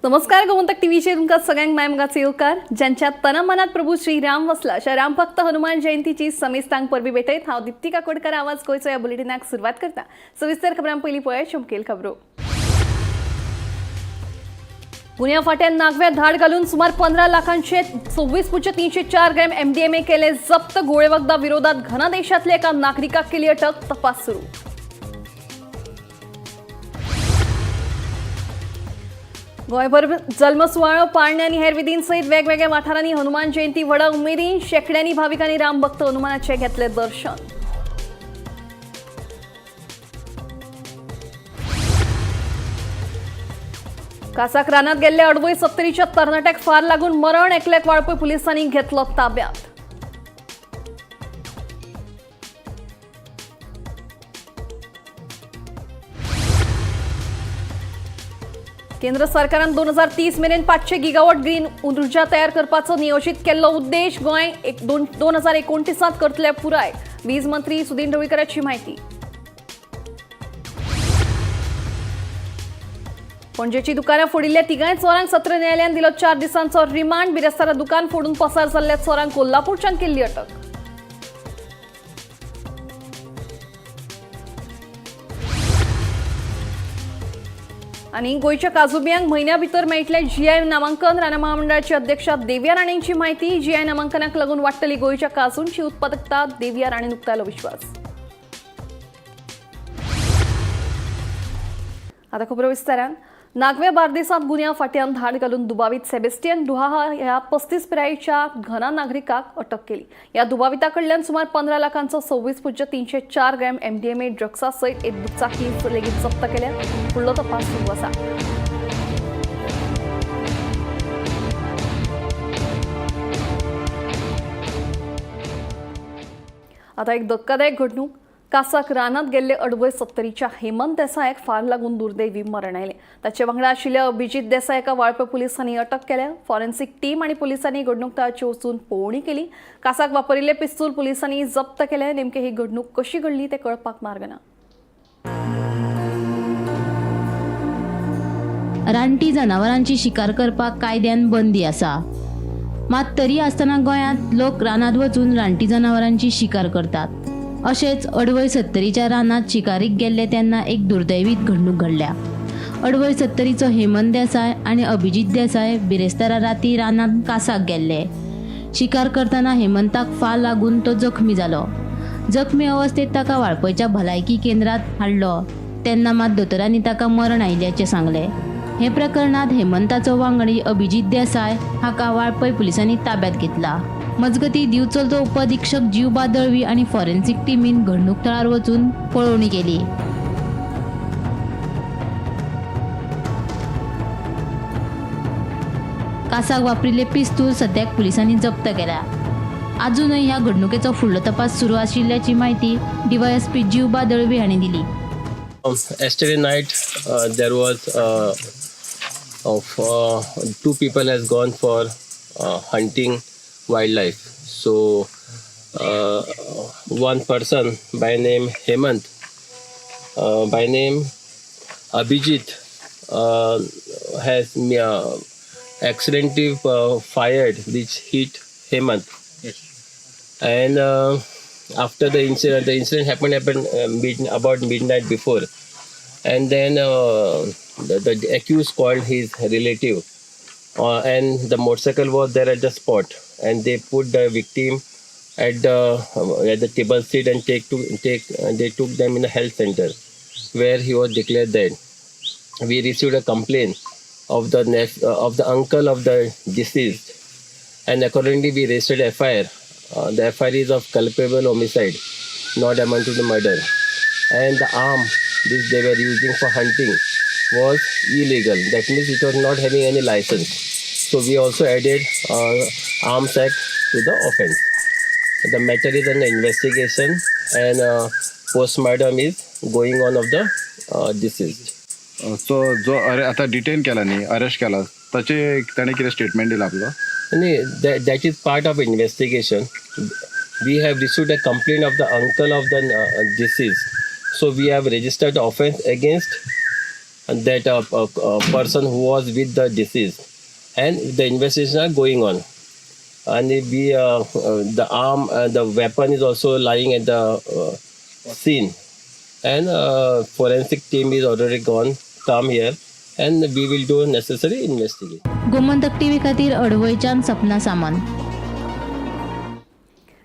नमस्कार, गोमंतक टीव्हीचेर तुमकां सगळ्यांक माय मोगाचो येवकार. ज्यांच्या तन मनात प्रभू श्रीराम वसला अशा रामभक्त हनुमान जयंतीची समेस्तांक परबी भेटयत हांव दिप्ती काकोडकर आवाज गोंयचो ह्या बुलेटिनाक सुरवात करता. सविस्तर खबरां पयलीं पळय चमकेल खबरो. पुण्या फाट्यान नागव्या धाड घालून सुमार 15 लाखांचे 26.304 ग्रॅम एमडीएमए केले जप्त. गोळेवखदा विरोधात घना देशातल्या एका नागरिकाक केली अटक, तपास सुरू. गोंयभर जल्म सुवाळो, पाळणे आनी हेर विधींसयत वेगवेगळ्या वाठारांनी हनुमान जयंती व्हडा उमेदीन. शेंकड्यांनी भाविकांनी रामभक्त हनुमानाचे घेतले दर्शन. कासाक रानात गेल्ल्या अडवय सत्तरीच्या तरणाट्याक फार लागून मरण, एकल्याक वाळपय पुलिसांनी घेतलो ताब्यात. केंद्र सरकारान 2030 मेरेन 500 गिगावॉट ग्रीन ऊर्जा तयार करपाचो नियोजीत केल्लो उद्देश गोंय एक दोन 2029त करतले पुराय, वीज मंत्री सुदिन ढवळीकराची माहिती. पणजेची दुकानां फोडिल्ल्या तिगांय चोरांक सत्र न्यायालयान दिलो 4 दिसांचो रिमांड. बिरेस्तारा दुकान फोडून पसार जाल्ल्या चोरांक कोल्हापूरच्यान केल्ली अटक. आनी गोंयच्या काजूबियांक म्हयन्या भितर मेळटलें जीआय नामांकन, रानां महामंडळाची अध्यक्षा देविया राणेंची माहिती. जीआय नामांकनाक लागून वाडटली गोंयच्या काजूंची उत्पादकता, देविया राणेन उक्तायलो विश्वास. आता खबरो विस्तारान. नागव्या बार्देसांत गुन्यांव फाट्यान धाड घालून दुबावीत सेबेस्टियन डुहाहा ह्या 35 पिरायेच्या घना नागरिकाक अटक केली. ह्या दुबाविता कडल्यान सुमार 15 लाखांचो 26.304 ग्रॅम एमडीएमए ड्रग्सा सयत एक दुचाकी लेगीत जप्त केल्या. फुडलो तपास सुरू आसा. आता एक धक्कादायक घडणूक. कासाक रानात गेल्ले अडवय सत्तरीच्या हेमंत देसायाक फार लागून दुर्दैवी मरण आयलें. ताचे वांगडा आशिल्ल्या अभिजीत देसाय एका वाळपय पुलिसांनी अटक केल्या. फॉरेन्सिक टीम आनी पुलिसांनी घडणूक थळाची वचून पळोवणी केली. कासाक वापरिल्ले पिस्तूल पुलिसांनी जप्त केले. नेमके ही घडणूक कशी घडली ते कळपाक मार्ग ना. रानटी जनावरांची शिकार करपाक कायद्यान बंदी आसा, मात तरी आसतना गोंयांत लोक रानांत वचून रानटी जनावरांची शिकार करतात. अशेंच अडवय सत्तरीच्या रानांत शिकारीक गेल्ले तेन्ना एक दुर्दैवीत घडणूक घडल्या. अडवय सत्तरीचो हेमंत देसाय आनी अभिजीत देसाय बिरेस्तारा राती रानांत कासाक गेल्ले. शिकार करतना हेमंताक फार लागून तो जखमी जालो. जखमी अवस्थेत ताका वाळपयच्या भलायकी केंद्रात हाडलो तेन्ना मात दोतोरांनी ताका मरण आयिल्ल्याचें सांगलें. हे प्रकरणात हेमंताचो वांगडी अभिजीत देसाय हाका वाळपय पुलिसांनी ताब्यात घेतला. मजगती दिवचलचो उपअधीक्षक जीवबा दळवी आनी फॉरेन्सिक टिमीन घडणूक थळार वचून पळोवणी केली. कासाक वापरिल्ले पिस्तूल सद्याक पुलिसांनी जप्त केल्या. अजूनय ह्या घडणुकेचो फुडलो तपास सुरू आशिल्ल्याची माहिती डीवायएसपी जीवबा दळवी हांणी दिली. Yesterday night, there was of two people has gone for hunting wildlife. So one person by name Hemant, by name Abhijit, has accidentally fired, which hit Hemant. And after the incident happened about midnight before, and then the accused called his relative, and the motorcycle was there at the spot, and they put the victim at the table seat and take to take they took them in the health center, where he was declared dead. We received a complaint of the uncle of the deceased, and accordingly we registered FIR. The FIR is of culpable homicide, not amounting to murder. And the arm which they were using for hunting was illegal. That means it was not having any license. So we also added Arms Act to the offense. The matter is under investigation and postmortem is going on of the deceased. So जो अरे आता detain केला न्ही, arrest केला, ताचे ताणें कितें statement दिला आपलो? No, that is part of investigation. We have received a complaint of the uncle of the deceased. So we have registered offense against that person who was with the deceased, and the investigation are going on. And we the arm, the weapon is also lying at the scene, and forensic team is already gone, come here, and we will do necessary investigation. Gomantak TV खातीर अडवयच्यान सपना सामंत.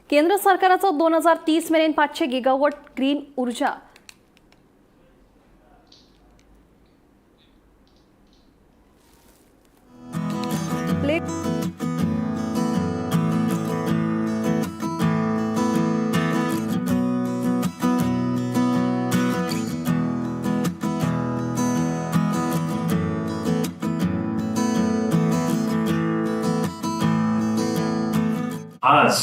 केंद्र सरकाराचो 2030 मेरेन 500 gigawatt green ऊर्जा play आज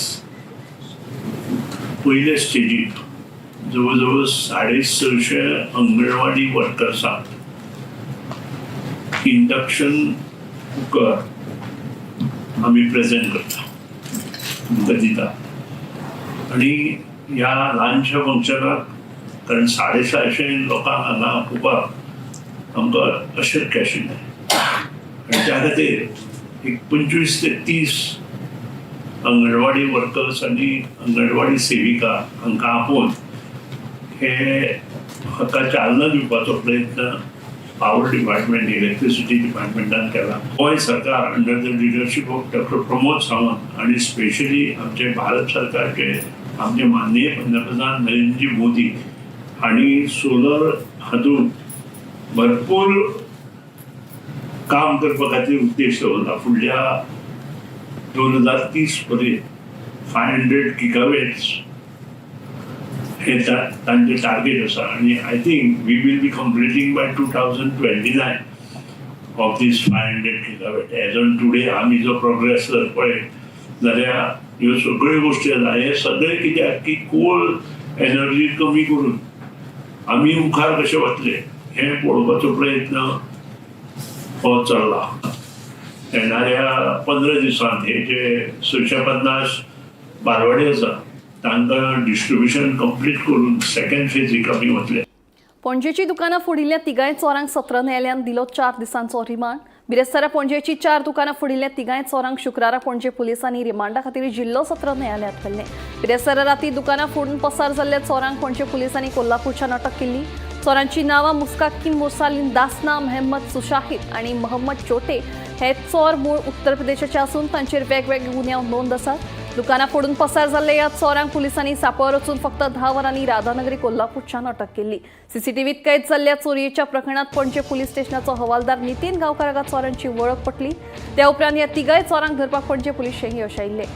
पयले स्टेजीक जवळ जवळ 650 anganwadi वर्कर्सांक induction cooker आमी प्रेजेंट करता, तुमकां दिता. आनी ह्या ल्हानशा फंक्शनाक, कारण 650 लोकांक हांगा आपोवपाक आमकां अशक्य आशिल्लें, आनी त्या खातीर एक 25 ते 30 अंगणवाडी वर्कर्स आनी अंगणवाडी सेविका हांकां आपोवन हे हाका चालना दिवपाचो प्रयत्न पावर डिपार्टमेंट, इलेक्ट्रिसिटी डिपार्टमेंटान केला. गोंय सरकार under the leadership of doctor Pramod Sawant आनी स्पेशली आमचे भारत सरकारचे आमचे माननीय पंतप्रधान नरेंद्रजी मोदी हांणी सोलर हातूंत भरपूर काम करपा खातीर उद्देश दवरला. फुडल्या 2030 पर्यंत 500 गिगावॅट्स हे तांचे टार्गेट आसा आनी I think we will be completing by 2029 of these 500 gigawatt. As on today आमी जो प्रोग्रेस जर पळयत जाल्यार ह्यो सगळ्यो गोश्टी आसा. हे सगळें कित्याक की कोल एनर्जी कमी करून आमी मुखार कशे वतले हें पळोवपाचो प्रयत्न हो चल्ला. येणाऱ्या 15 दिसांत हे जे 650 बालवाडी आसा तांकां डिस्ट्रिब्युशन कंप्लीट करून सेकंड फेजीक आमी वतले. पणजेची दुकानां फोडिल्ल्या तिगांय चोरांक सत्र न्यायालयान दिलो 4 दिसांचो रिमांड. बिरेस्तारा पणजेची 4 दुकानां फोडिल्ल्या तिगांय चोरांक शुक्रारा पणजे पुलिसांनी रिमांडा खातीर जिल्लो सत्र न्यायालयांत व्हेल्ले. बिरेस्तारा राती दुकानां फोडून पसार जाल्ल्या चोरांक पणजे पुलिसांनी कोल्हापूरच्यान अटक केल्ली. चोरांची नांवां मुस्काकीन मुरसालीन दासना, मेहम्मद सुशाहिद आनी मोहम्मद चोटे हे चोर मूळ उत्तर प्रदेशाचे आसून तांचेर वेगवेगळे गुन्यांव नोंद आसात. दुकानां फोडून पसार जाल्ले ह्या चोरांक पुलिसांनी सापळार वचून फक्त 10 वरांनी राधानगरी कोल्हापूरच्यान अटक केल्ली. सीसीटीव्हीत कैद जाल्ल्या चोरयेच्या प्रकरणात पणजे पुलीस स्टेशनाचो हवालदार नितीन गांवकार हाका चोरांची वळख पटली. त्या उपरांत ह्या तिगाय चोरांक धरपाक पणजे पुलिशेंक यश आयिल्लें.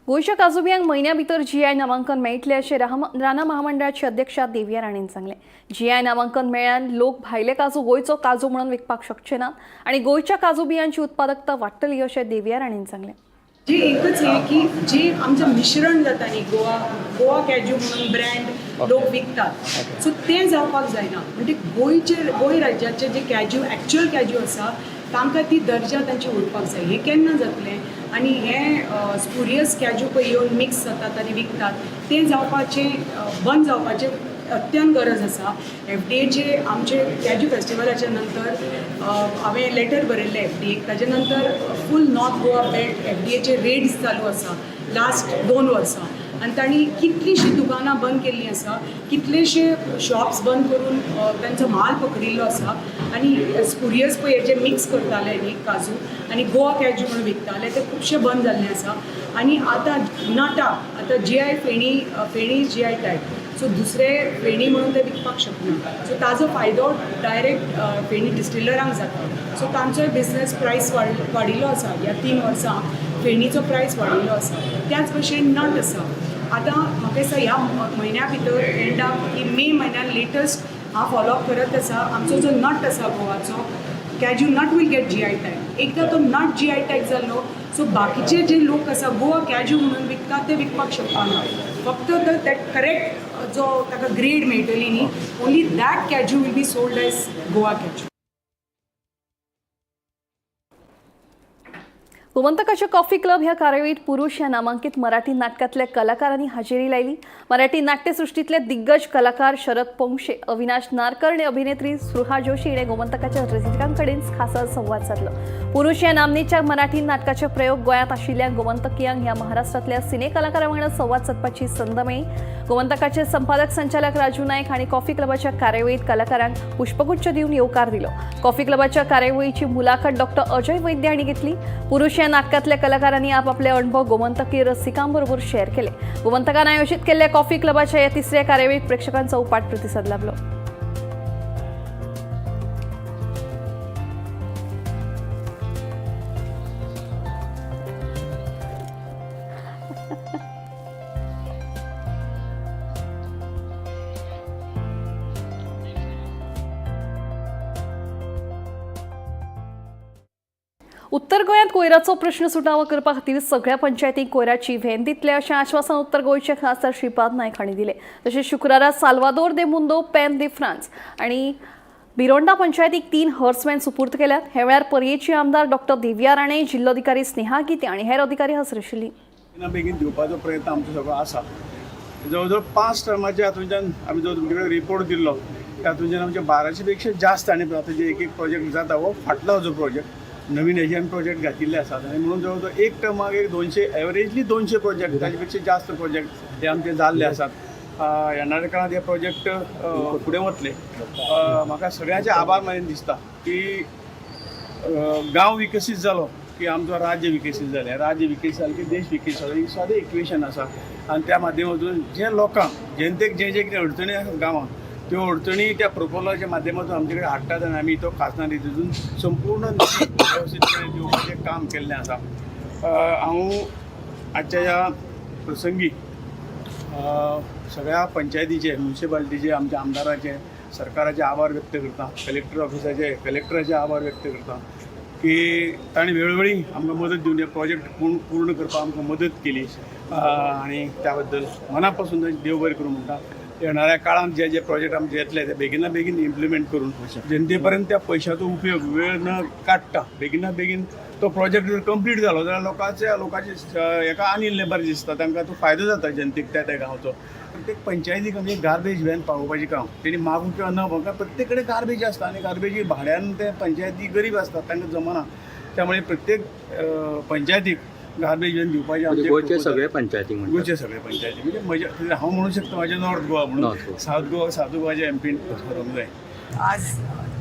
गोंयच्या काजूबियांक म्हयन्या भितर जीआय नामांकन मेळटलें अशें रानां महामंडळाची अध्यक्षा देविया राणेन सांगलें. जीआय नामांकन मेळ्ळ्यान लोक भायले काजू गोंयचो काजू म्हणून विकपाक शकचे नात आनी गोंयच्या काजू बियांची उत्पादकता वाडटली अशें देविया राणेन सांगलें. जे एकच हे की जे आमचं मिश्रण जाता न्ही, गोवा गोवा कॅज्यू म्हणून ब्रँड लोक विकतात, सो तें जावपाक जायना. म्हणजे गोंयचे गोंय राज्याचे जे कॅज्यू एक्च्युअल कॅज्यू आसा तांकां ती दर्जा तांची उरपाक जाय. हें केन्ना जातलें आनी हें स्पुरियस कॅज्यू पळय येवन मिक्स जातात आनी विकतात तें जावपाचें बंद जावपाचें अत्यंत गरज आसा. एफडीएचे आमचे कॅज्यू फेस्टिवलाच्या नंतर हांवें लेटर बरयल्लें एफडीएक, ताजे नंतर फूल नॉर्थ गोवा बेल्ट एफडीएचे रेड्स चालू आसा लास्ट 2 वर्सां आनी तांणी कितलींशीं दुकानां बंद केल्लीं आसा, कितलेशे शॉप्स बंद करून तांचो माल पकडिल्लो आसा आनी स्पुरियस पळय जे मिक्स करताले न्ही काजू आनी गोवा कॅज्यू म्हणून विकताले ते खुबशे बंद जाल्ले आसा. आनी आतां नटा आतां GI feni feni GI tag, so दुसरे फेणी म्हणून ते विकपाक शकना, सो ताजो फायदो डायरेक्ट फेणी डिस्टिलरांक जाता. सो तांचोय बिजनेस प्रायस वाडिल्लो आसा. ह्या 3 वर्सां फेणीचो प्रायस वाडिल्लो आसा. त्याच भशेन नट आसा. आतां म्हाका दिसता ह्या म्हयन्या भितर एंडाक की मे म्हयन्यान लेटस्ट हांव फॉलोअप करत आसा. आमचो जो नट आसा गोवाचो cashew nut will get GI tag. एकदां तो नट जीआय टॅग जाल्लो सो बाकीचे जे लोक आसा गोवा कॅज्यू म्हणून विकता ते विकपाक शकना. फक्त that correct जो ताका ग्रेड मेळटली न्ही, only that cashew will be sold as Goa cashew. गोमंतकाच्या coffee club ह्या कार्यावळीत पुरुष ह्या नामांकित मराठी नाटकातल्या कलाकारांनी हजेरी लायली. मराठी नाट्यसृष्टीतले दिग्गज कलाकार शरद पोंक्षे, अविनाश नारकर आणि अभिनेत्री स्पृहा जोशी हिणे गोमंतकाच्या रसिकांकडेन खासा संवाद साधलो. पुरुष ह्या नामनेच्या मराठी नाटकाचे प्रयोग गोंयांत आशिल्ल्या गोमंतकियांक ह्या महाराष्ट्रातल्या सिने कलाकारां वांगडा संवाद सादपाची संद मेळ्ळी. गोमंतकाचे संपादक संचालक राजू नायक हांणी कॉफी क्लबाच्या कार्यावळीत कलाकारांक पुष्पगुच्छ दिवन येवकार दिलो. कॉफी क्लबाच्या कार्यावळीची मुलाखत डॉक्टर अजय वैद्य हांणी घेतली. पुरुष या नाटकातल्या कलाकारांनी आपापले अणभव गोमंतकी रसिकांबरोबर शेअर केले. गोमंतकान आयोजित केल्ल्या कॉफी क्लबाच्या या तिसऱ्या कार्यावळीत प्रेक्षकांचा उपाट प्रतिसाद लाभलो. उत्तर गोंयांत कोयराचो प्रश्न सुटावो करपा खातीर सगळ्या पंचायतींक कोयराची व्हॅन दितले अशें आश्वासन उत्तर गोंयचे खासदार श्रीपाद नायक हांणी दिलें. तशेंच शुक्रारा साल्वादोर दे मुंदो, पेन दे फ्रांस आनी भिरोंडा पंचायतीक 3 हर्स व्हॅन सुपूर्द केल्यात. ह्या वेळार पर्येची आमदार डॉक्टर देविया राणे, जिल्लोधिकारी स्नेहा गीते आनी हेर अधिकारी हजर आशिल्ली. बेगीन दिवपाचो प्रयत्न आमचो सगळो आसा. जवळ जवळ 5 टर्माच्या हातूंच्यान आमी जो तुमचे कडेन रिपोर्ट दिल्लो तातूंच्यान आमचे 1200 पेक्षा जास्त आनी आतां जे एक एक प्रोजेक्ट जाता हो फाटलो जो प्रोजेक्ट नवीन हेजे प्रोजेक्ट घातिल्ले आसात आनी म्हणून जवळ जवळ एक टर्माक एक 200 एवरेजली 200 प्रोजेक्ट ताजे पेक्षा जास्त प्रोजेक्ट हे आमचे जाल्ले आसात. येणाऱ्या काळांत हे प्रोजेक्ट फुडें वतले. म्हाका सगळ्यांचे आभार मानीन दिसता की गांव विकसीत जालो की आमचो राज्य विकसीत जालें, राज्य विकसीत जालें की देश विकसीत जालो, ही सादें इक्वेशन आसा. आनी त्या माध्यमातून जे लोकांक जनतेक जे जे कितें अडचणी आसात गांवांत त्यो अडचणी त्या प्रपोजलाच्या माध्यमातून आमचे कडेन हाडटात आनी आमी तो खासदार निधीतून संपूर्ण निधी वेवस्थीतपणे दिवपाचें काम केल्लें आसा. हांव आजच्या ह्या प्रसंगी सगळ्या पंचायतीचे, म्युनिसिपालिटीचे, आमच्या आमदाराचे, सरकाराचे आभार व्यक्त करता, कलेक्टर ऑफिसाचे, कलेक्टराचे आभार व्यक्त करता की ताणें वेळोवेळी आमकां मदत दिवन हे प्रोजेक्ट पूर्ण करपाक आमकां मदत केली आनी त्या बद्दल मना पासून देव बरें करूं म्हणटा. येणाऱ्या काळांत जे जे प्रोजेक्ट आमचे येतले ते बेगिना बेगीन इम्प्लिमेंट करून जनते पर्यंत त्या पयशाचो उपयोग वेळ न काडटा बेगिना बेगीन तो प्रोजेक्ट जर कंप्लीट जालो जाल्यार लोकांचे हेका आनी बरें दिसता, तांकां तो फायदो जाता जनतेक त्या त्या गांवचो. प्रत्येक पंचायतीक आमची गार्बेज व्हॅन पावोवपाचें काम तेणी मागूं किंवा न मागूं, प्रत्येक कडेन गार्बेज आसता आनी गार्बेजी भाड्यान ते पंचायती गरीब आसता तांकां जमना, त्यामुळे प्रत्येक पंचायतीक गार्बेज व्हॅन दिवपाचें आमचें गोंयचे सगळे पंचायतीक म्हणटा, गोंयचे सगळे पंचायती म्हणजे म्हज्या हांव म्हणूं शकता म्हाजें नॉर्थ गोवा म्हणून, सावथ गोवा, सावथ गोवाचे एमपीन थारोवंक जाय. आज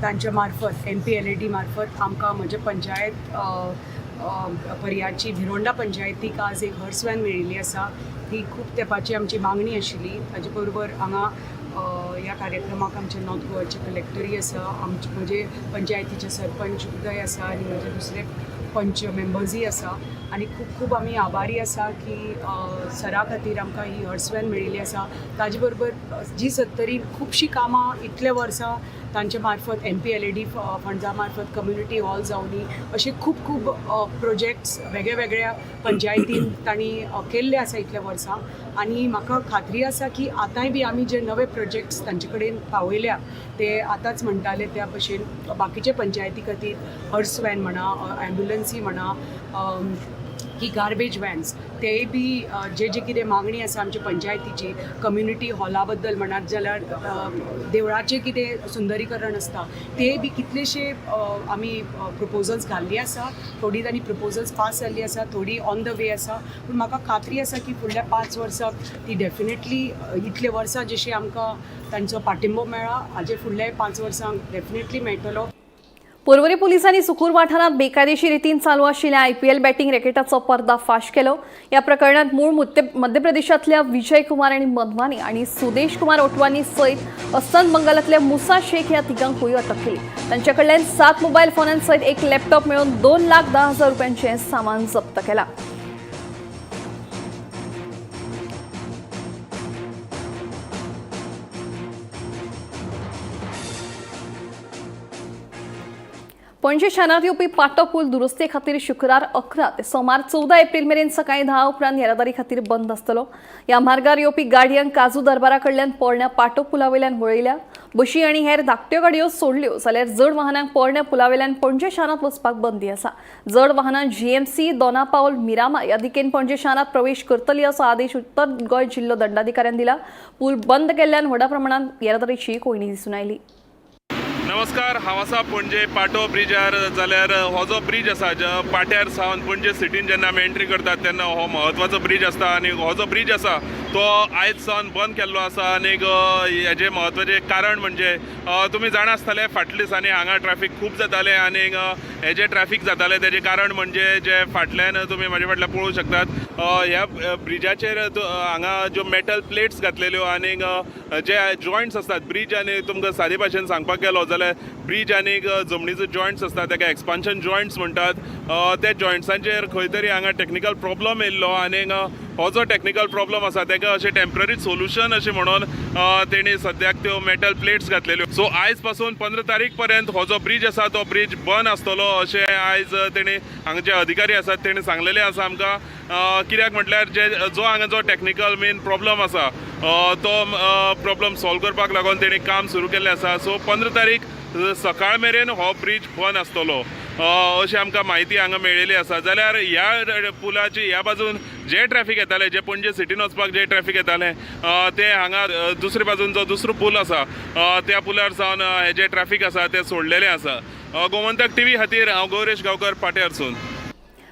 तांच्या मार्फत MPLAD मार्फत आमकां म्हज्या पंचायत पर्याची भिरोंडा पंचायतीक आज एक हर्स व्हॅन मेळिल्ली आसा. ती खूब तेंपाची आमची मागणी आशिल्ली. ताजे बरोबर हांगा ह्या कार्यक्रमाक आमचे नॉर्थ गोवाचे कलेक्टरूय आसा, आमचे म्हजे पंचायतीचे सरपंच उदय आसा आनी म्हजे दुसरे पंच मेंबर्सूय आसा. आनी खूब खूब आमी आभारी आसा की सरा खातीर आमकां ही हर्स व्हॅन मेळिल्ली आसा. ताजे बरोबर जी सत्तरीन खुबशीं कामां इतल्या वर्सां तांचे मार्फत MPLAD फंड्सा मार्फत कम्युनिटी हॉल जावनी अशे खूब खूब प्रोजेक्ट्स वेगळ्या पंचायतीन तांणी केल्ले आसा इतल्या वर्सां. आनी म्हाका खात्री आसा की आतांय बी आमी जे नवे प्रोजेक्ट्स तांचे कडेन पावयल्या ते आतांच म्हणटाले त्या भशेन बाकीचे पंचायती खातीर हर्स व्हॅन म्हणा, ॲम्ब्युलन्सी म्हणा की गार्बेज व्हॅन्स तेय बी जे जे कितें मागणी आसा आमच्या पंचायतीची, कम्युनिटी हॉला बद्दल म्हणात जाल्यार देवळाचें कितें सुंदरीकरण आसता तेय बी कितलेशे आमी प्रपोजल्स घाल्ली आसा. थोडी तांणी प्रपोजल्स पास जाल्ली आसा, थोडी ऑन the वे आसा. पूण म्हाका खात्री आसा की फुडल्या 5 वर्साक ती डेफिनेटली इतले वर्सां जशी आमकां तांचो पाठिंबो मेळ्ळा हाजे फुडल्या 5 वर्सांक डेफिनेटली मेळटलो. पोरवरी पोलिसांनी सुकूर वाठारांत बेकायदेशीर रितीन चालू आशिल्ल्या आयपीएल बॅटिंग रॅकेटाचो पर्दाफाश केलो. या प्रकरणात मूळ मध्य प्रदेशांतल्या विजय कुमार आनी मधवानी आनी सुदेश कुमार ओटवानी सयत अस्तंत बंगालांतल्या मुसा शेख ह्या तिगांकूय अटक केली. तांचे कडल्यान 7 मोबायल फोनां सयत एक लॅपटॉप मेळून 2,10,000 रुपयांचें सामान जप्त केलां. पणजे शारांत येवपी पाटो पूल दुरुस्ते खातीर शुक्रार 11 ते सोमार 14 एप्रिल मेरेन सकाळीं 10 उपरांत येरादारी खातीर बंद आसतलो. ह्या मार्गार येवपी गाडयांक काजू दरबारा कडल्यान पोरण्या पाटो पुला वयल्यान वळयल्या. बशी आनी हेर धाकट्यो गाडयो सोडल्यो जाल्यार जड वाहनांक पोरण्या पुला वयल्यान पणजे शारांत वचपाक बंदी आसा. जड वाहनां जीएमसी, दोनापावल, मिरामा ह्या दिकेन पणजे शारांत प्रवेश करतली असो आदेश उत्तर गोंय जिल्लो दंडाधिकाऱ्यान दिला. पूल बंद केल्ल्यान व्हडा प्रमाणात येरादारीची कोंयडी दिसून आयली. नमस्कार, हांव आसा पणजे पाटो ब्रिजार. जाल्यार हो जो ब्रीज आसा पाट्यार सावन पणजे सिटीन जेन्ना आमी एंट्री करतात तेन्ना हो म्हत्वाचो ब्रीज आसता आनी हो जो ब्रीज आसा तो आयज सावन बंद केल्लो आसा. आनी हेजें म्हत्वाचें कारण म्हणजे तुमी जाणा आसतले फाटल्या दिसांनी हांगा ट्रॅफीक खूब जातालें आनी हेजें ट्रॅफीक जातालें तेजें कारण म्हणजे जे फाटल्यान तुमी म्हाजे फाटल्यान पळोवंक शकतात ह्या ब्रिजाचेर हांगा ज्यो मेटल प्लेट्स घातलेल्यो आनी जे जॉयंट्स आसतात ब्रीज आनी तुमकां सादे भाशेन सांगपाक गेलो जाल्यार ब्रीज आनी जमनीचो जॉयंट्स आसता ताका एक्सपान्शन जॉयंट्स म्हणटात. त्या जॉयंट्सांचेर खंय तरी हांगा टॅक्निकल प्रॉब्लम येयल्लो आनी हो जो टॅक्निकल प्रॉब्लम आसा ताका अशें टेम्पररी सोल्युशन अशें म्हणून तेणी सद्याक त्यो मेटल प्लेट्स घातलेल्यो. सो आयज पासून 15 तारीख पर्यंत हो जो ब्रीज आसा तो ब्रीज बंद आसतलो अशें आयज तेणी हांगा जे अधिकारी आसात तेणी सांगलेलें आसा आमकां. कित्याक म्हटल्यार जे जो हांगा जो टॅक्निकल मेन प्रॉब्लम आसा तो प्रॉब्लम सॉल्व करपाक लागून तेणी काम सुरू केल्लें आसा. सो 15 तारीख सकाळ मेरेन हो ब्रीज बंद आसतलो अशी आमकां म्हायती हांगा मेळिल्ली आसा. जाल्यार ह्या पुलाची ह्या बाजून जे ट्रॅफीक येतालें, जे पणजे सिटीन वचपाक जे ट्रॅफीक येतालें तें हांगा दुसरे बाजून जो दुसरो पूल आसा त्या पुलार सावन हे जे ट्रॅफीक आसा तें सोडलेलें आसा. गोमंतक टीव्ही खातीर हांव गौरेश गांवकर, पाट्यारसून.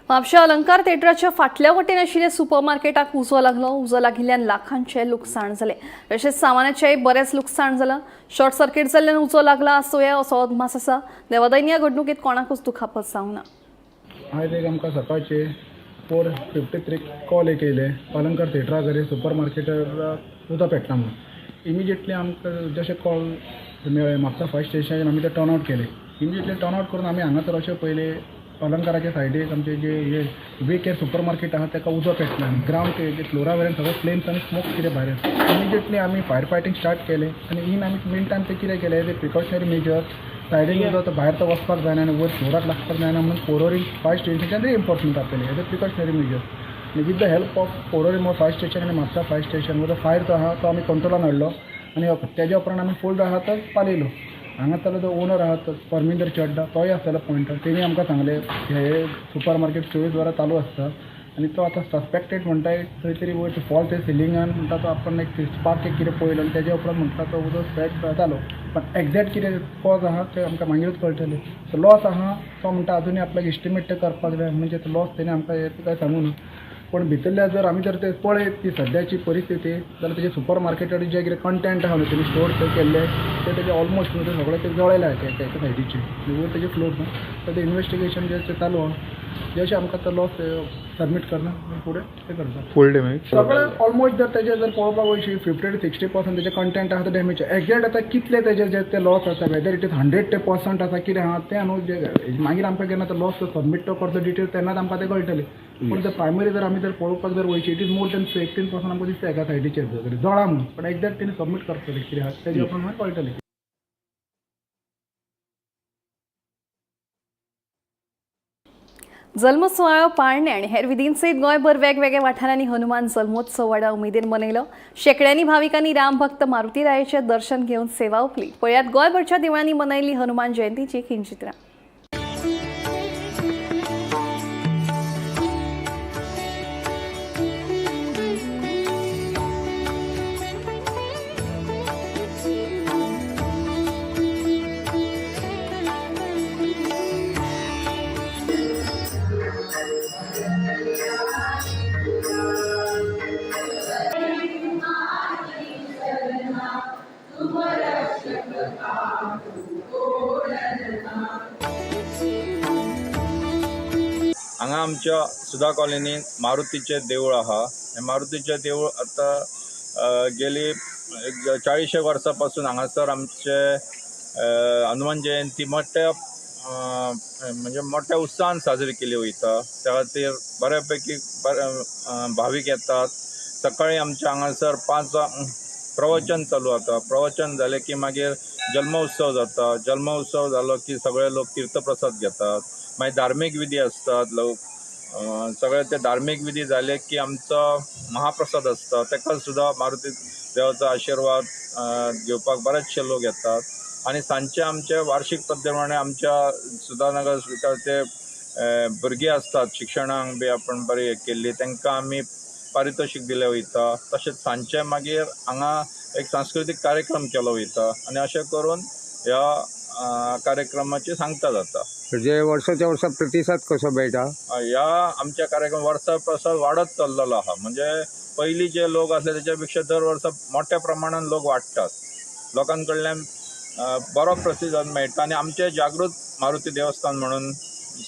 म्हापशा अलंकार थेटराच्या फाटल्या वटेन आशिल्ल्या सुपर मार्केटाक उजो लागलो. उजो लागिल्ल्यान लाखांचें लुकसाण जालें. तशेंच सामानाचेंय बरेंच लुकसाण जालां. शॉर्ट सर्किट जाल्ल्यान उजो लागला आसुया असो अदमास आसा. देवादयन ह्या घडणुकेंत कोणाकूच दुखापत जावंक ना. आयज एक आमकां सकाळचे 4:53 कॉल एक येयले अलंकार थिएटरा कडेन सुपर मार्केटार उदक पेटला म्हणून. इमिजिएटली आमकां जशें कॉल मेळ्ळें म्हापसा फायर स्टेशनाचेर आमी ते टर्न आवट केले. इमिजिएटली टर्न आवट करून आमी हांगासर अशें पयलें अलंकाराच्या सायडीक आमचे जे हे वे केअर सुपर मार्केट आहा ताका उजो पेटला आनी ग्रावंड फ्लोरा वयल्यान सगळो फ्लेम्स आनी स्मोक कितें भायर. इमिजिएटली आमी फायर फायटींग स्टार्ट केलें आनी इन आमी मिन टायम ते कितें केलें ते प्रिकॉशनरी मेजर सायडीन उजो तो भायर तो वचपाक जायना आनी वयर फ्लोराक लागपाक जायना म्हणून पोरोरी फायर स्टेशनाच्यान रिएन्फोर्समेंट आपयलें एज अ प्रिकॉशनरी मेजर. आनी with the help of Porvorim fire station आनी म्हापसा फायर स्टेशन जो फायर जो आहा तो आमी कंट्रोलान हाडलो आनी तेज्या उपरांत आमी फूल आहा तो पालयलो. हांगा जो ओनर आहा तो परमिंदर चड्डा तोय आसतालो पॉयंटर, तेणी आमकां सांगलें हे सुपर मार्केट 24 वरां चालू आसता आनी तो आतां सस्पेक्टेड म्हणटा खंय तरी वयर फॉल्ट सिलिंगान म्हणटा तो आपण एक स्पार्क एक कितें पळयलो आनी तेज्या उपरांत म्हणटा तो उदक स्प्रेड जालो. पण एग्जॅक्ट कितें कॉज आहा तें आमकां मागीरूच कळटलें. सो लॉस आहा तो म्हणटा अजुनूय आपल्याक एस्टिमेट ते करपाक जाय म्हणजे तो लॉस तेणी आमकां हें कांय सांगू ना. पूण भितरल्या जर आमी जर ते पळयत ती सद्याची परिस्थिती जाल्यार तेजे सुपर मार्केटाचे जे कितें कंटेंट आहा न्हू तेणी स्टोर थंय केल्ले ते तेजे ऑलमोस्ट न्हू ते सगळे ते जळयले एका एका सायडीचे आनी वयर तेजे फ्लोर न्हू तर ते इन्वेस्टिगेशन जे चालू आहा जशें आमकां तो लॉस सबमीट करना फुडें ते करता फूल डॅमेज सगळें ऑलमोस्ट. जर तेजे जर पळोवपाक वयशी 50 to 60% तेजे कंटेंट आहा ते डॅमेज. एग्जॅक्ट आतां कितले तेजे जे ते लॉस आसा वेदर it is 100 ते पर्संट आसा कितें आहा तें न्हू जे मागीर आमकां केन्ना तो लॉस सबमीट तो करता डिटेल तेन्नाच आमकां तें कळटलें. पूण जर प्रायमरी जर आमी जर पळोवपाक जर वयशी it is more than 15% आमकां दिसता एका सायडीचेर जळा म्हणून. पण एग्जॅक्ट तेणी सबमीट करतले कितें आहा तेजे उपरांत मागीर कळटलें. जल्मसुवाळो पाळणे आनी हेर विधींसयत गोंयभर वेगवेगळ्या वाठारांनी हनुमान जल्मोत्सव व्हडा उमेदीन मनयलो. शेंकड्यांनी भाविकांनी रामभक्त मारुतीरायाचें दर्शन घेवन सेवा ओंपली. पळयात गोंयभरच्या देवळांनी मनयल्ली हनुमान जयंतीची खिणचित्रां. हांगा आमच्या सुधा कॉलनीन मारुतीचें देवूळ आहा. हें मारुतीचें देवूळ आतां गेली एक 40 वर्सां पासून हांगासर आमचे हनुमान जयंती मोठ्या म्हणजे मोठ्या उत्साहान साजरी केली वयता. त्या खातीर बऱ्या पैकी भावीक येतात. सकाळी आमच्या हांगासर 5 प्रवचन चालू जाता. प्रवचन जालें की मागीर जल्मोत्सव जाता. जल्मोत्सव जालो की सगळे लोक तीर्थप्रसाद घेतात. मागीर धार्मीक विधी आसतात. लोक सगळे ते धार्मीक विधी जाले की आमचो महाप्रसाद आसता. ताका सुद्दां मारुती देवाचो आशिर्वाद घेवपाक बरेचशे लोक येतात. आनी सांजचे आमचे वार्षिक पद्दती आमच्या सुधानगर ते भुरगीं आसतात शिक्षणाक बी आपण बरी हें केल्ली तांकां आमी पारितोशीक दिलें वयता. तशेंच सांजचे मागीर हांगा एक सांस्कृतीक कार्यक्रम केलो वयता आनी अशें करून ह्या कार्यक्रमाची सांगता जाता. म्हणजे वर्साच्या वर्सा प्रतिसाद कसो मेळटा? ह्या आमच्या कार्यक्रम वर्सा प्रसाद वाडत चल्लेलो आहा. म्हणजे पयलीं जे लोक आसले तेच्या पेक्षा दर वर्सा मोठ्या प्रमाणान लोक वाडटात. लोकां कडल्यान बरो प्रतिसाद मेळटा आनी आमचें जागृत मारुती देवस्थान म्हणून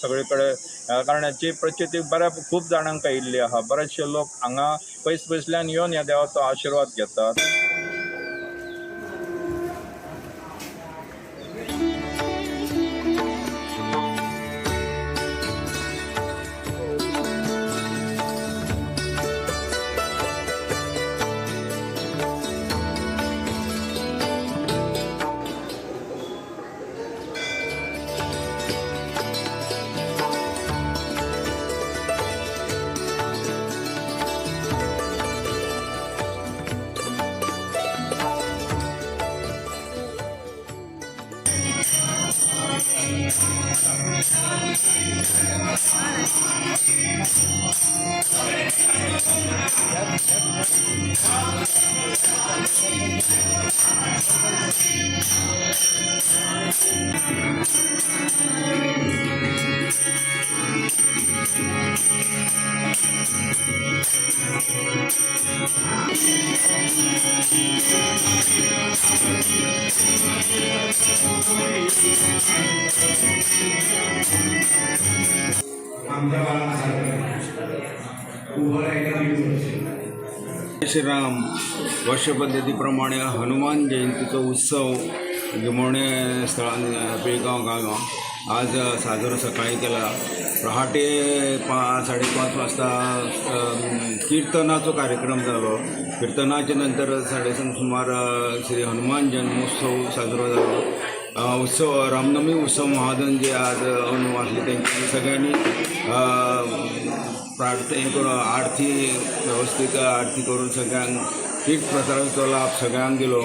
सगळे कडेन कारण हाची प्रचिती बऱ्या खूब जाणांक आयिल्ली आहा. बरेचशे लोक हांगा पयस पयसल्यान येवन ह्या देवाचो आशिर्वाद घेतात. श्रीराम वर्षपद्धतीप्रमाणे हनुमान जयंतीचो उत्सव गिमोणे स्थळान पिळगांव गांवां आज साजरो सकाळी केला. पहाटे 5:30 वाजता कीर्तनाचो कार्यक्रम जालो. कीर्तनाच्या नंतर 7:30 सुमार श्री हनुमान जन्मोत्सव साजरो जालो. उत्सव रामनवमी उत्सव महाजन जे आज अंदू आसले तेंच्यांनी सगळ्यांनी प्रार्थना करून आरती वेवस्थीत आरती करून सगळ्यांक तीर्थ प्रसादाचो लाभ सगळ्यांक दिलो.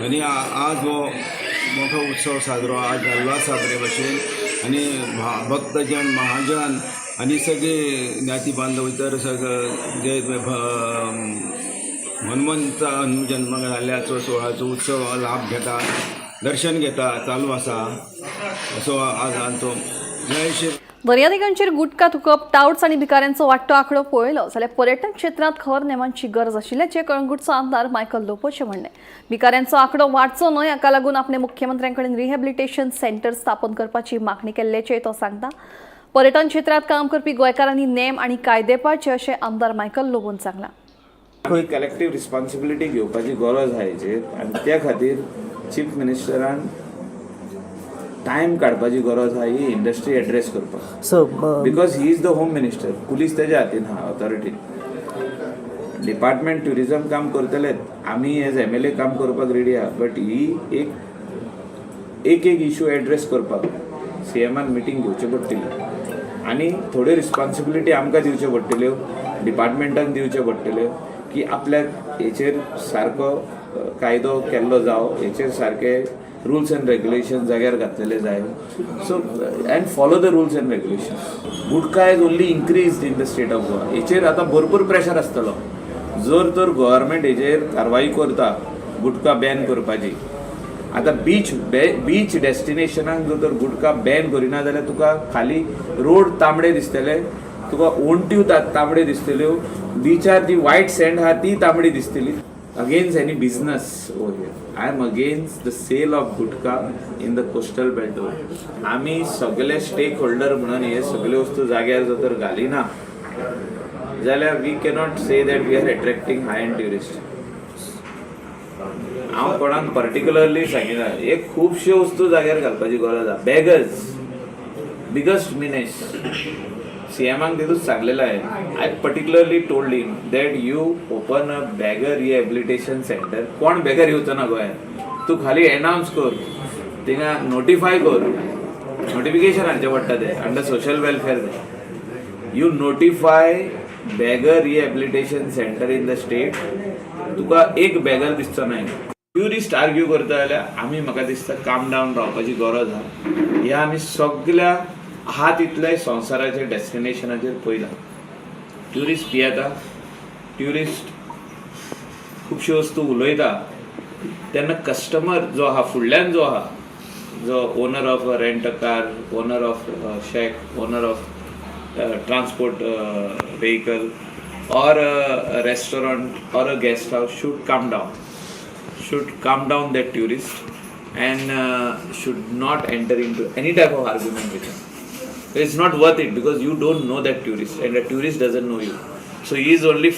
आनी आज हो मोठो उत्सव साजरो आज जाल्लो आसा बरे भशेन. आनी भक्तजन महाजन आनी सगळे ज्ञाती बांधव इतर सगळे जे हनुमंता जन्म जाल्ल्याचो सोहळ्याचो उत्सव लाभ घेता, दर्शन घेता, चालू आसा असो आज आमचो. जय श्री. दर्यादेगांचेर गुटखा थुकप, टावट्स आनी भिकाऱ्यांचो वाडटो आंकडो पळयलो जाल्यार पर्यटन क्षेत्रांत खर नेमांची गरज आशिल्ल्याचें कळंगूटचो आमदार मायकल लोबोचें म्हणणें. भिकाऱ्यांचो आंकडो वाडचो न्हय हाका लागून आपणे मुख्यमंत्र्यां कडेन रिहॅबिलिटेशन सेंटर स्थापन करपाची मागणी केल्ल्याचें तो सांगता. पर्यटन क्षेत्रांत काम करपी गोंयकारांनी नेम आनी कायदे पाळचे अशें आमदार मायकल लोबोन सांगलां. खंय कलेक्टीव रिस्पॉन्सिबिलिटी घेवपाची गरज आहा हेचेर आनी त्या खातीर चीफ मिनिस्टरान टायम काडपाची गरज आहा ही इंडस्ट्री एड्रेस करपाक. Because he is the home minister. Police तेज्या हातीन आहा ऑथॉरिटी. डिपार्टमेंट ट्युरिजम काम करतलेच, आमी एज एमएलए काम करपाक रेडी आहा, बट ही एक एक एक इशू एड्रेस करपाक सीएमान मिटींग घेवची पडटली आनी थोड्यो रिस्पॉन्सिबिलिटी आमकां दिवच्यो पडटल्यो, डिपार्टमेंटान दिवच्यो पडटल्यो की आपल्याक हेचेर सारको कायदो केल्लो जावं, हेचेर सारके रुल्स एंड रेग्युलेशन जाग्यार घातलेले जाय. So and follow the rules and regulation. Gutka is only increase in the state of Goa. हेचेर आतां भरपूर प्रेशर आसतलो. जर तर गव्हर्मेंट हेचेर कारवाई करता गुटखा बॅन करपाची, आतां बीच डेस्टिनेशनाक जर तर गुटखा बॅन करिना जाल्यार तुका खाली रोड तांबडे दिसतले, तुका ओंट्यो तांबड्यो दिसतल्यो, बिचार जी वायट सँड आहा ती तांबडी दिसतली. Against any business over here. I am against the sale of gutka in the coastal belt over here. आमी सगळे स्टेक होल्डर म्हणून हे सगळे वस्तू जाग्यार जर तर घालिना जाल्यार we cannot say that we are attracting high end tourist. हांव कोणाक पर्टिक्युलरली सांगिना, हे खुबश्यो वस्तू जाग्यार घालपाची गरज आहा. बेगर्स बिगस्ट मिनेस, सीएमाक तेतूच सांगलेलें हांवें. I particularly told him that you open a beggar rehabilitation centre. कोण बेगर येवचो ना गोंयांत. तूं खाली एनावन्स कर, थिंगा नोटिफाय कर, नोटिफिकेशन हाडचें पडटा तें अंडर सोशल वेलफेअर. तें you notify beggar rehabilitation centre in the state, तुका एक बेगर दिसचो ना. ट्युरिस्ट आर्ग्यू करता जाल्यार आमी, म्हाका दिसता, काम डावन रावपाची गरज आहा. ह्या आमी सगल्या आहा तितले संवसाराच्या डेस्टिनेशनाचेर पयला, ट्युरिस्ट पियेता, ट्युरिस्ट खुबश्यो वस्तू उलयता तेन्ना कस्टमर जो आहा फुडल्यान, जो आहा, जो owner of a rent a car, owner of shack, owner of transport vehicle or a restaurant or a guest house should calm down that tourist and should not enter into any type of argument with him. It's not worth it because you don't know that tourist and the tourist doesn't know you. So he is only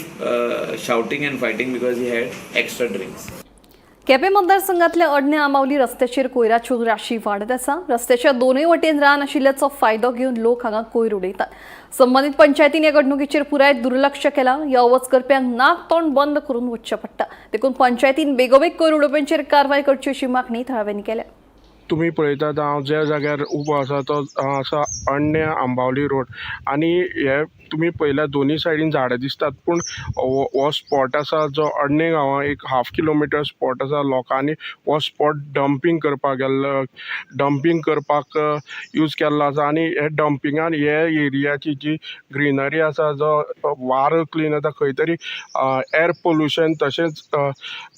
shouting and fighting because he had extra drinks. Quepem मतदारसंघातल्या अडणे आंबावली रस्त्याचेर कोयराच्यो राशी वाडत आसा. रस्त्याच्या दोनूय वटेन रान आशिल्ल्याचो फायदो घेवन लोक हांगा कोयर उडयतात. संबंदीत पंचायतीन ह्या घडणुकीचेर पुराय दुर्लक्ष केलां. यो वच करप्यांक नाक तोंड बंद करून वचचें पडटा. देखून पंचायतीन बेगोबेग कोयर उडोवप्यांचेर कारवाय करची अशी मागणी थळाव्यांनी केल्या. तुमी पळयतात, हांव ज्या जाग्यार उबो आसा तो आसा अडण्या आंबावली रोड आनी हे तुमी पळयल्यार दोनूय सायडीन झाडां दिसतात, पूण हो स्पॉट आसा जो अडणे गांवां एक हाफ किलोमिटर स्पॉट आसा. लोकांनी हो स्पॉट डंपींग करपाक गेल्लो, डंपींग करपाक यूज केल्लो आसा आनी हे डंपिंगान हे एरियाची जी ग्रिनरी आसा, जो वारो क्लीन जाता, खंय तरी एअर पोल्युशन, तशेंच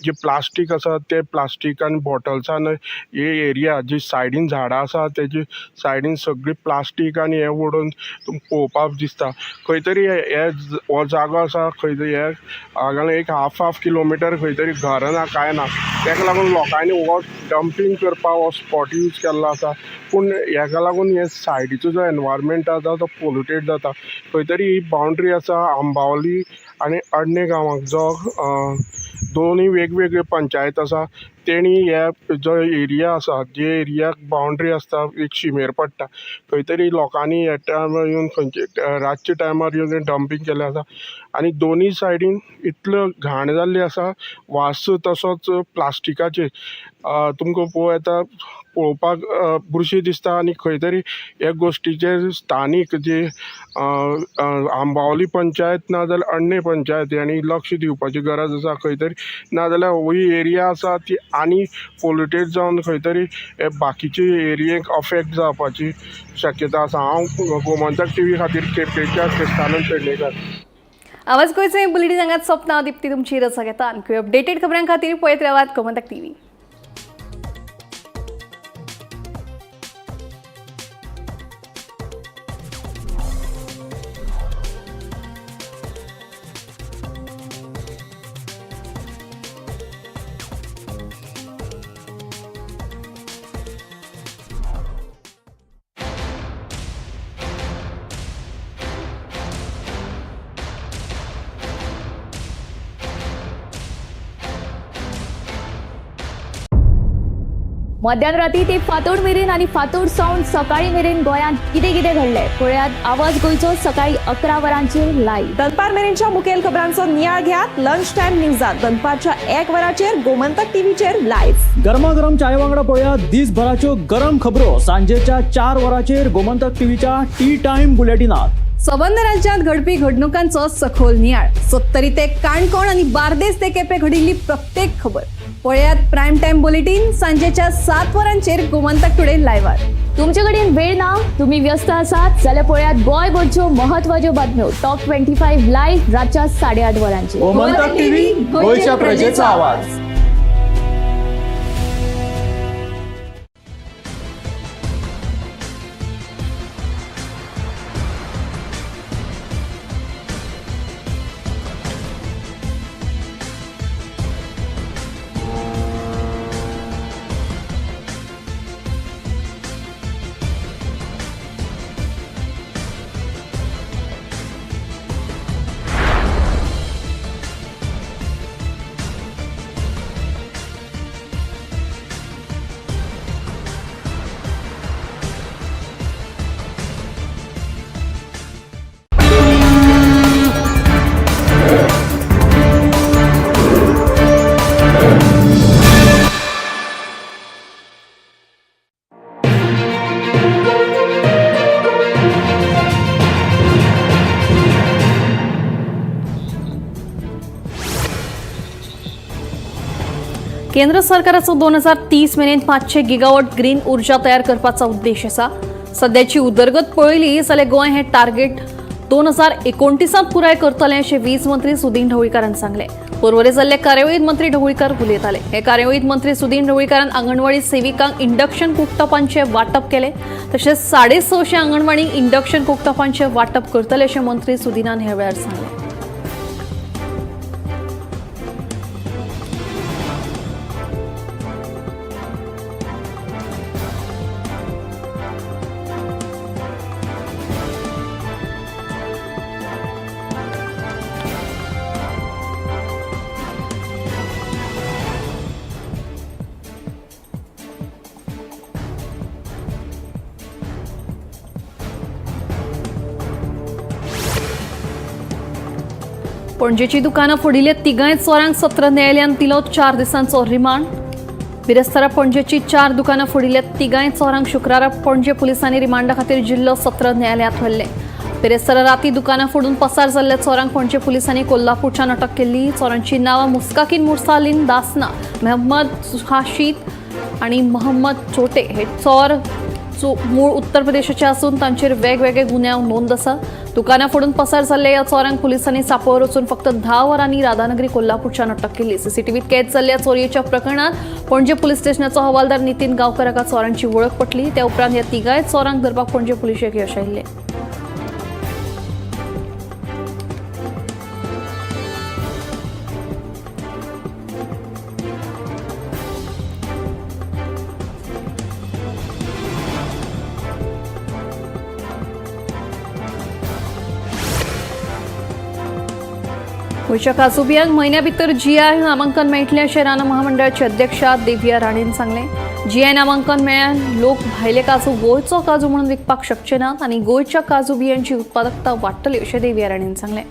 जी प्लास्टीक आसा ते प्लास्टीक आनी बॉटल्सान ही एरिया जी सायडीन झाडां आसा तेजी सायडीन सगळी प्लास्टीक आनी हें उडोवन पळोवपाक दिसता. खंय तरी हे हो जागो आसा, खंय तरी हे हांगा एक हाफ हाफ किलोमिटर खंय तरी घरां ना, कांय ना. ताका लागून लोकांनी हो डंपींग करपाक हो स्पॉट यूज केल्लो आसा, पूण हेका लागून हे सायडीचो जो एनवायरमेंट आसा तो पोल्युटेड जाता. खंय तरी ही बाउंड्री आसा आंबावली आनी अडणे गांवाक, जो दोनूय वेगवेगळे पंचायत आसा. तेणी हे जो एरिया आसा, जे एरियाक बाउंड्री आसता, एक शिमेर पडटा, खंय तरी लोकांनी ह्या टायमार येवन, खंयचे रातच्या टायमार येवन डंपींग केल्लें आसा आनी दोनूय सायडीन इतलो घाण जाल्ली आसा, वास तसोच प्लास्टिकाचेर तुमकां पळोवं येता, पळोवपाक बुरशी दिसता. आनी खंय तरी हे गोश्टीचेर स्थानीक जी आंबावली पंचायत ना जाल्यार अडणे पंचायत हांणी लक्ष दिवपाची गरज आसा खंय तरी. नाजाल्यार ही एरिया आसा ती आनी पोल्युटेड जावन खंय तरी हे बाकीचे एरियेक अफेक्ट जावपाची शक्यता आसा. हांव गोमंतक टीव्ही खातीर केपेंच्या क्रिस्तानंद पेडणेकर. आवाज गोंयचो बुलेटीन हांगाच सोंपता. दिप्ती तुमची रजा घेता. आणखी अपडेटेड खबरां खातीर पळयत रावात गोमंतक टीव्ही. मध्यान राती ते फांतोड मेरेन आनी फांतोड सावन सकाळी मेरेन गोंयांत कितें कितें घडलें पळयात आवाज गोंयचो सकाळी 11 वरांचेर लायव्ह. दनपार मेरेनच्या मुखेल खबरांचो नियाळ घेयात लंच टायम न्यूजात दनपारच्या 1 वराचेर गोमंतक टीव्हीचेर लायव्ह. गरमागरम चाय वांगडा पळया दिसभराच्यो गरम खबरो सांजेच्या 4 वरांचेर गोमंतक टीव्हीच्या टी टायम बुलेटिनात. सबंद राज्यात घडपी घडणुकांचो सखोल नियाळ, सत्तरी ते काणकोण आनी बार्देस ते केपें घडिल्ली प्रत्येक खबर पळयात प्रायम टायम बुलेटीन सांजेच्या 7 वरांचेर गोमंतक टुडे लायव्हार. तुमचे कडेन वेळ ना, तुम्ही व्यस्त आसात जाल्यार पळयात गोंयभरच्यो महत्वाच्यो बातम्यो टॉप 25 लायव्ह रातच्या 8:30 वरांचेर. गोमंतक टीव्ही, गोंयच्या प्रजेचा आवाज. केंद्र सरकाराचो 2030 मेरेन 500 गिगावॉट ग्रीन ऊर्जा तयार करपाचो उद्देश आसा. सद्याची उदरगत पळयली जाल्यार गोंय हें टार्गेट 2029 पुराय करतलें अशें वीज मंत्री सुदीन ढवळीकारान सांगलें. पर्वरे जाल्ले कार्यावळींत मंत्री ढवळीकार उलयताले. हे कार्यावळींत मंत्री सुदीन ढवळीकारान आंगणवाडी सेविकांक इंडक्शन कुकटॉपांचें वांटप केलें. तशेंच 650 आंगणवाडींक इंडक्शन कुकटॉपांचें वांटप करतले अशें मंत्री सुदीनान ह्या वेळार सांगलें. पणजेची दुकानां फोडिल्ल्या तिगांय चोरांक सत्र न्यायालयान दिलो 4 दिसांचो रिमांड. बिरेस्तारा पणजेची 4 दुकानां फोडिल्ल्या तिगांय चोरांक शुक्रारा पणजे पुलिसांनी रिमांडा खातीर जिल्लो सत्र न्यायालयांत व्हेल्ले. बिरेस्तारा राती दुकानां फोडून पसार जाल्ल्या चोरांक पणजे पुलिसांनी कोल्हापूरच्यान अटक केल्ली. चोरांची नांवां मुस्काकीन मुरसालीन दासना, महम्मद हाशीद आनी महम्मद चोटे हे चोर मूळ उत्तर प्रदेशाचे आसून तांचेर वेगवेगळे गुन्यांव नोंद आसा. दुकानां फोडून पसार जाल्ल्या ह्या चोरांक पुलिसांनी सापोवर वचून फक्त 10 वरांनी राधानगरी कोल्हापूरच्यान अटक केली. सीसीटीव्हीत कैद जाल्ल्या चोरयेच्या प्रकरणात पणजे पुलीस स्टेशनाचो हवालदार नितीन गांवकर हाका चोरांची वळख पटली. त्या उपरांत ह्या तिगांय चोरांक धरपाक पणजे पुलिशेक यश आयिल्लें. गोंयच्या काजू बियांक म्हयन्या भितर जीआय नामांकन मेळटलें अशें रान महामंडळाचे अध्यक्षा देविया राणेन सांगलें. जीआय नामांकन मेळ्ळ्यान लोक भायले काजू गोंयचो काजू म्हणून विकपाक शकचे नात आनी गोंयच्या काजू बियांची उत्पादकता वाडटली अशें देविया राणेन सांगलें.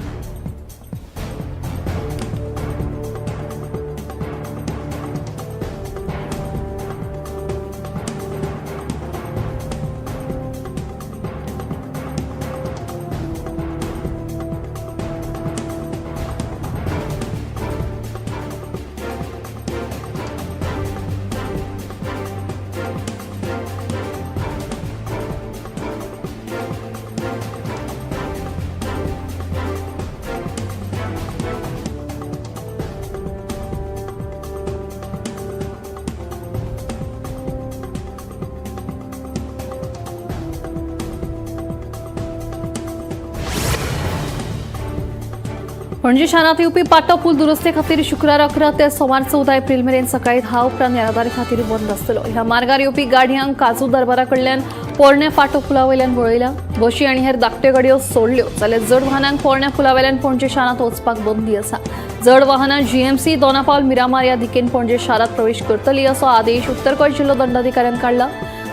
पणजे शारांत येवपी पाटो पूल दुरुस्ते खातीर शुक्रार 11 ते सोमार 14 एप्रिल मेरेन सकाळी 10 उपरांत येरादारी खातीर बंद आसतलो. ह्या मार्गार येवपी गाडयांक काजू दरबारा कडल्यान पोरण्या पाटो पुला वयल्यान वळयल्या. बशी आनी हेर धाकट्यो गाडयो सोडल्यो जाल्यार जड वाहनांक पोरण्या पुला वयल्यान पणजे शारांत वचपाक बंदी आसा. जड वाहनां जीएमसी दोनापावल मिरामार ह्या दिकेन पणजे शारांत प्रवेश करतली असो आदेश उत्तर गोंय जिल्लो दंडाधिकाऱ्यान काडला.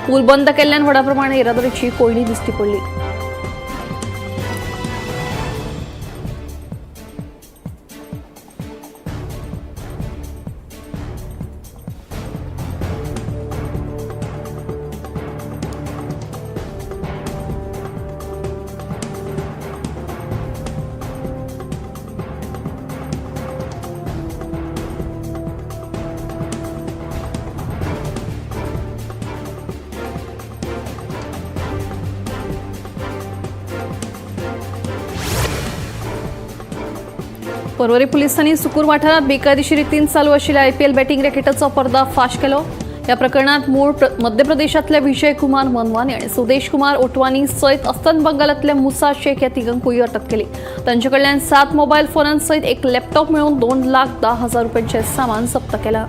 पूल बंद केल्ल्यान व्हडा प्रमाणात येरादारीची कोंयडी दिश्टी पडली. पर्वरी पोलिसांनी सुकूर वाठारांत बेकायदेशीर रितीन चालू आशिल्ल्या आयपीएल बॅटिंग रॅकेटाचो पर्दाफाश केलो. ह्या प्रकरणात मूळ मध्य प्रदेशांतले विजय कुमार मनवानी आनी सुदेश कुमार ओटवानी सयत अस्तंत बंगालांतले मुसा शेख ह्या तिगांकूय अटक केली. तांचे कडल्यान 7 मोबायल फोनां सयत एक लॅपटॉप मेळून 2,10,000 रुपयांचें सामान जप्त केलां.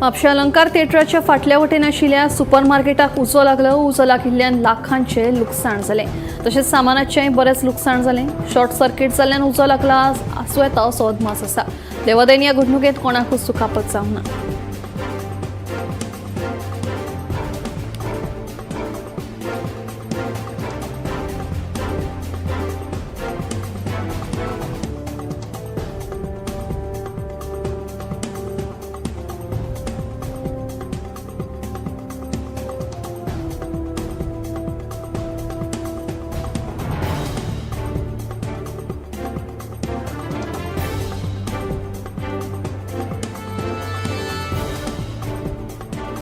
म्हापशें अलंकार थिएटराच्या फाटल्या वटेन आशिल्ल्या सुपर मार्केटाक उजो लागलो. उजो लागिल्ल्यान लाखांचें लुकसाण जालें. तशेंच सामानाचेंय बरेंच लुकसाण जालें. शॉर्ट सर्किट जाल्ल्यान उजो लागला आसूं येता असो अदमास आसा. देवादयेन ह्या घडणुकेंत कोणाकूच दुखापत जावंक ना.